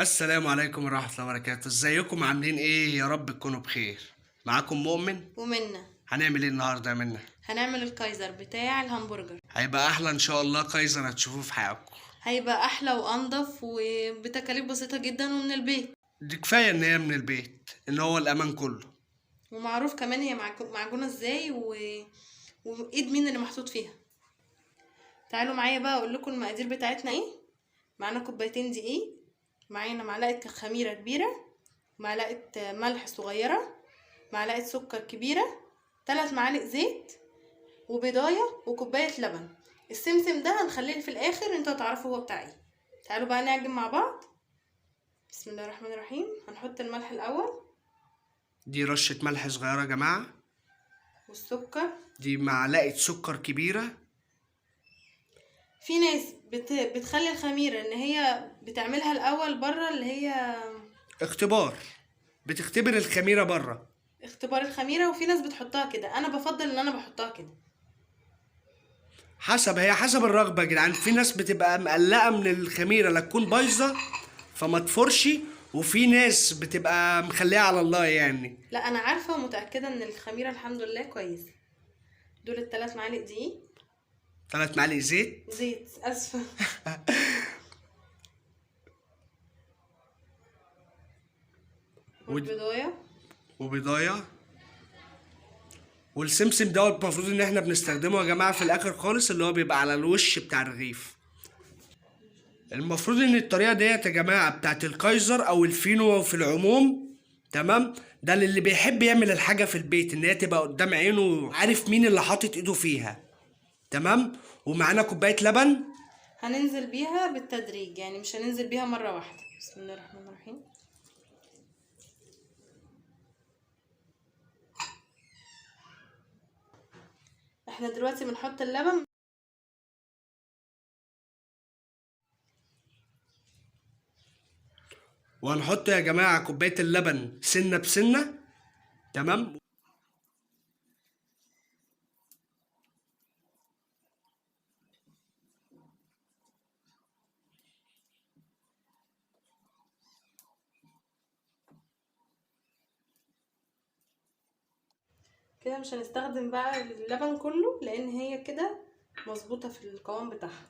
السلام عليكم ورحمة الله وبركاته. ازيكم عاملين ايه؟ يا رب تكونوا بخير. معاكم مؤمن ومنة. هنعمل ايه النهارده يا منى؟ هنعمل الكايزر بتاع الهمبرجر. هيبقى احلى ان شاء الله، كايزر هتشوفوه في حياتكم. هيبقى احلى وانضف وبتكاليف بسيطة جدا ومن البيت. دي كفاية ان هي من البيت، ان هو الامان كله. ومعروف كمان هي معجونة ازاي وايد مين اللي محطوط فيها. تعالوا معايا بقى اقول لكم المقادير بتاعتنا ايه. معانا كوبايتين دقيق، معانا معلقة خميرة كبيرة، معلقة ملح صغيرة، معلقة سكر كبيرة، 3 معالق زيت، وبيضاية، وكوباية لبن. السمسم ده هنخليه في الاخر انتوا هتعرفوا هو بتاع ايه. تعالوا بقى نعجن مع بعض. بسم الله الرحمن الرحيم. هنحط الملح الاول. دي رشة ملح صغيرة يا جماعة. والسكر دي معلقة سكر كبيرة. في ناس بتخلي الخميرة ان هي بتعملها الاول بره، اللي هي اختبار، بتختبر الخميرة بره، اختبار الخميرة. وفي ناس بتحطها كده، انا بفضل ان انا بحطها كده. حسب، هي حسب الرغبة يا جدعان. في ناس بتبقى مقلقة من الخميرة لا تكون بايظة فما تفرش، وفي ناس بتبقى مخليها على الله يعني. لا انا عارفة ومتأكدة ان الخميرة الحمد لله كويسة. دول الثلاث معالق دقيق، 3 معالق زيت. زيت، اسفة. والبيضاية. وبيضاية. والسمسم دوت المفروض ان احنا بنستخدمه يا جماعة في الاخر خالص، اللي هو بيبقى على الوش بتاع الرغيف. المفروض ان الطريقة ديت يا جماعة بتاعت الكايزر او الفينو في العموم، تمام؟ ده للي بيحب يعمل الحاجة في البيت، ان هي تبقى قدام عينه، عارف مين اللي حاطط ايده فيها، تمام؟ ومعانا كوباية لبن هننزل بيها بالتدريج، يعني مش هننزل بيها مرة واحدة. بسم الله الرحمن الرحيم. احنا دلوقتي بنحط اللبن. وهنحط يا جماعة كوباية اللبن سنة بسنة، تمام؟ كده مش هنستخدم بقى اللبن كله، لان هي كده مظبوطة في القوام بتاعها.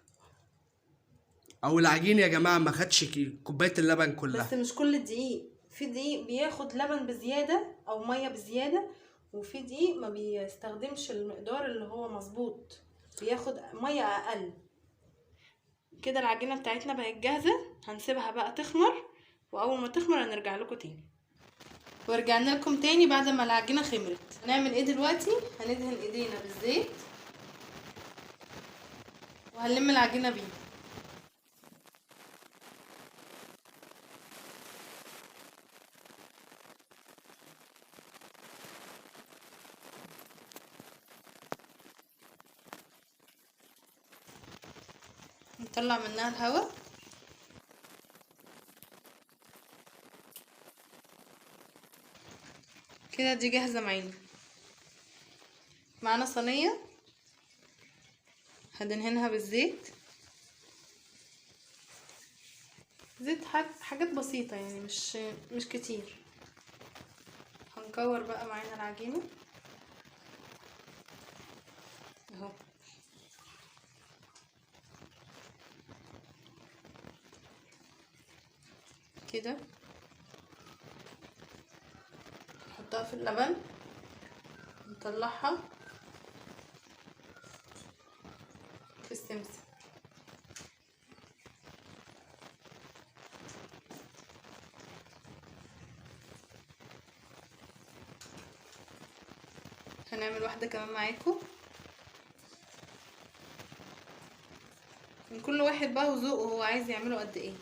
او العجين يا جماعة ما خدش كوباية اللبن كلها. بس مش كل دقيق، في دقيق بياخد لبن بزيادة او مية بزيادة، وفي دقيق ما بيستخدمش المقدار اللي هو مظبوط، بياخد مية اقل. كده العجينة بتاعتنا بقت جاهزة. هنسيبها بقى تخمر، واول ما تخمر هنرجع لكم تاني. ورجعنا لكم تاني بعد ما العجينة خمرت. هنعمل ايه دلوقتي؟ هندهن ايدينا بالزيت وهنلم العجينة بيه. نطلع منها الهواء. كده دي جاهزة معانا. معانا صينية هندهنها بالزيت، زيت حاجات بسيطة يعني، مش كتير. هنكور بقى معانا العجينة اهو. كده نحطها في اللبن، نطلعها في السمسم. هنعمل واحدة كمان معاكم. من كل واحد بقى وذوقه، هو عايز يعمله قد ايه،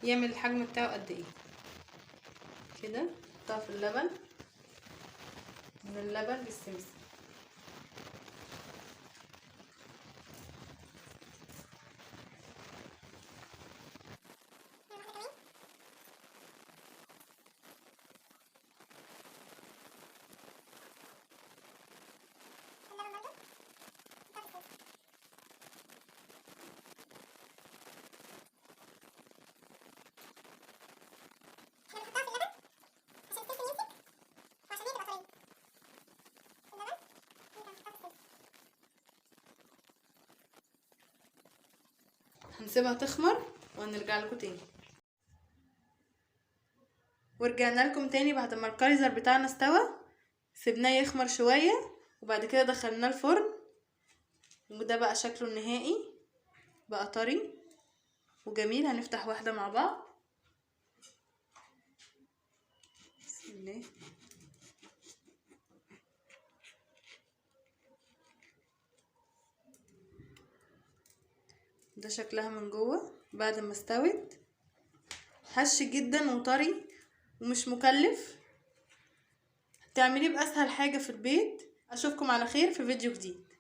يعمل الحجم بتاعه قد ايه. كده نحطها في اللبن، من اللبن للسمسم. هنسيبها تخمر وهنرجع لكم تاني. ورجعنا لكم تاني بعد ما الكايزر بتاعنا استوى، سيبناه يخمر شوية وبعد كده دخلناه الفرن، وده بقى شكله النهائي، بقى طري وجميل. هنفتح واحدة مع بعض. بسم الله. ده شكلها من جوه بعد ما استوت، هش جدا وطري ومش مكلف، تعمليه بأسهل حاجة في البيت. اشوفكم على خير في فيديو جديد.